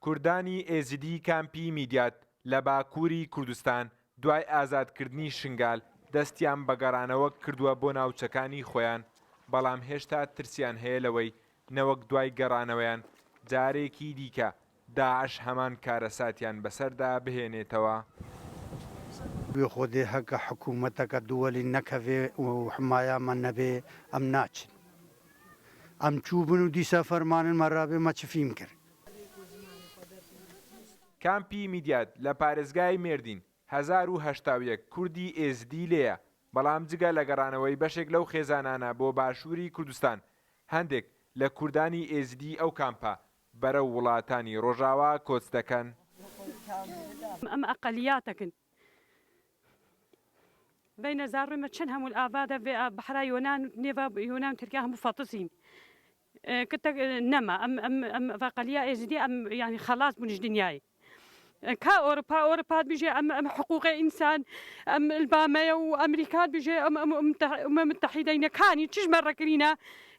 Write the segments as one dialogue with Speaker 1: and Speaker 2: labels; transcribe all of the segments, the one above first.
Speaker 1: کوردانی ئێزیدی کامپی میدیات لە باکووری کوردستان دوای ئازادکردنی شنگال دەستیان بە گەڕانەوە کردووە بۆ ناوچەکانی خۆیان، بەڵام هێشتا ترسیان هەیە لەوەی نەوەک دوای گەڕانەوەیان جارێکی دیکە داعش هەمان کارەساتیان بەسەردا بهێنێتەوە.
Speaker 2: وێ خۆدێ هەکە حکوومەتەکە دووەلی نەکەڤێ و حمایا مە نەبێ ئەم ناچن. ئەم چووبن و دیسا فەرمانن مە رابێ مە چ فیم کر.
Speaker 1: کامپی میدیاد لە پارێزگای مێردین 1081 کوردی ئێزدی لێیە، بەڵام جگە لە گەڕانەوەی بەشێک لەو خێزانانە بۆ باشووری کوردستان، هەندێک لە کوردانی ئێزدیی ئەو کامپە بەرەو وڵاتانی ڕۆژاوا کۆچ دەکەن.
Speaker 3: ئەم ئەقەلیاتەکن بینە زاڕوێ مە چەند هەموو ئاڤادە ڤێ بەحرا یۆنان نێڤا یۆنان ترکیا هەموو فەتسین کتە نەما ئەم ئەم ئەم ڤەقەلیا ئێزیدی ئەم یانی خەلاس بوونش دنیای کا ئۆرپا ئۆرپات بژێ ئەم ئەم حقوق ئینسان ئەم البامەیە و ئەمریکات بژێ ئەم ئەم ئەم متحیدەینەکانی چش مەڕەکرینە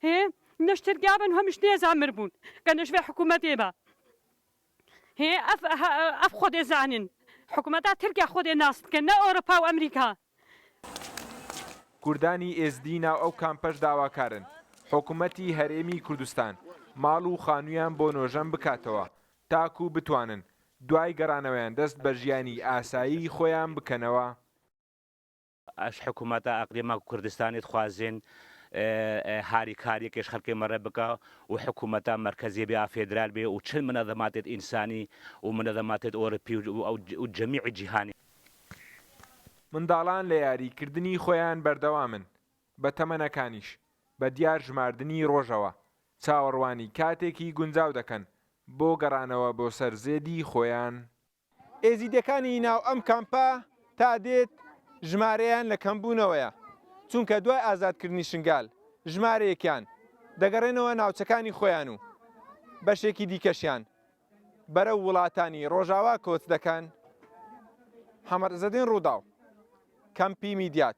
Speaker 3: هێ نەش ترکیا بن هەمش نێزا مر بوون کە نەشوێ حکوومەتێ بە هێ ئەف ئەف خۆدێ زانن حکوومەتا ترکیا خۆدێ ناس بکەن نە ئۆرپا و ئەمریکا.
Speaker 1: کوردانی ئێزدی ناو ئەو کامپەش داواکارن حکومەتی هەرێمی کوردستان ماڵ و خانوویان بۆ نۆژەن بکاتەوە تاکو بتوانن دوای گەڕانەوەیان دەست بە ژیانی ئاسایی خۆیان بکەنەوە.
Speaker 4: ئەش حکوومەتە ئەقلیما کوردستانی دخوازین هاریکاریەکێش خەلکێ مە رێ بکا و حکوومەتە مەرکەزیە بێ ئا فێدرال بێ و چ منەزەماتێت ئینسانی و منەزەماتێت ئۆرپی و جەمیع جیهانی.
Speaker 1: منداڵان لە یاریکردنی خۆیان بەردەوامن، بە تەمەنەکانیش بە دیار ژماردنی ڕۆژەوە چاوەڕوانی کاتێکی گونجاو دەکەن بۆ گەڕانەوە بۆ سەر زێدی خۆیان. ئێزیدیەکانی ناو ئەم کامپە تا دێت ژمارەیان لە کەمبوونەوەیە، چونکە دوای ئازادکردنی شنگال ژمارەیەکیان دەگەڕێنەوە ناوچەکانی خۆیان و بەشێکی دیکەشیان بەرەو وڵاتانی ڕۆژاوا کۆچ دەکەن. محەمەد عزەدین، ڕووداو، کەمپی میدیات.